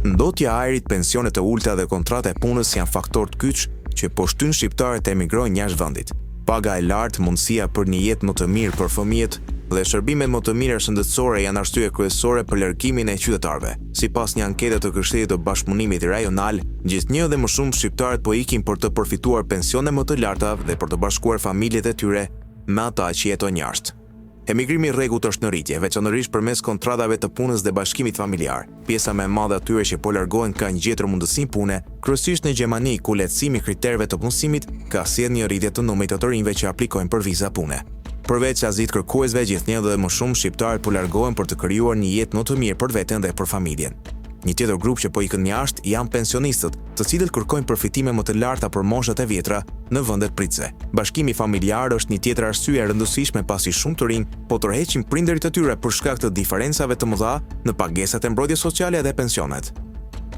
Ndotja e ajrit, pensionet e ulëta dhe kontrata e punës janë faktorët kyç që po shtyjnë shqiptarët të emigrojnë jashtë vendit. Paga e lartë, mundësia për një jetë më të mirë për fëmijët dhe shërbimet më të mira shëndetësore janë arsye kryesore për largimin e qytetarëve. Sipas një ankete të Këshillit të Bashkëpunimit Rajonal, gjithnjë dhe më shumë shqiptarët po ikin për të përfituar pensione më të larta dhe për të bashkuar familjet e tyre me ata që jetojnë jashtë. Emigrimi i rregullt është në rritje, veçanërisht përmes kontratave të punës dhe bashkimit familjar. Pjesa më e madhe e atyre që po largohen kanë gjetur mundësi pune, kryesisht në Gjermani, ku lehtësimi i kritereve të punësimit ka sjellë një rritje të numrit të të rinjve që aplikojnë për viza pune. Përveç azilkërkuesve, gjithnjë dhe më shumë shqiptarët po largohen për të krijuar një jetë më të mirë për veten dhe për familjen. Një tjetër grup që po ikën jashtë janë pensionistët, të cilët kërkojnë përfitime më të larta për moshat e vjetra në vendet pritëse. Bashkimi familjar është një tjetër arsye e rëndësishme pasi shumë të rinj po tërheqin prindërit e tyre për shkak të diferencave të mëdha në pagesat e mbrojtjes sociale dhe pensionet.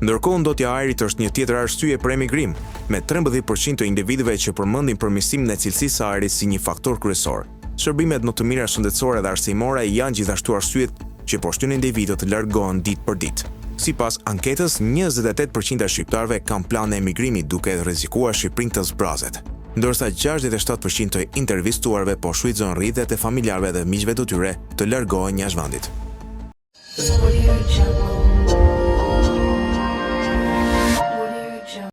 Ndërkohë, ndotja e ajrit është një tjetër arsye për emigrim, me 13% të individëve që përmendin përmirësimin e cilësisë së ajrit si një faktor kryesor. Shërbimet më të mira shëndetësore dhe arsimore janë gjithashtu arsyet që po shtyjnë individët të largohen ditë për ditë. Sipas anketës, 28% e shqiptarëve kanë plane emigrimi duke rrezikuar Shqipërinë të zbrazet, ndërsa 67% të intervistuarve po shfrytëzojnë rrjetet e familjarëve dhe miqve të tyre të largohen jashtë vendit. Audio Jungle.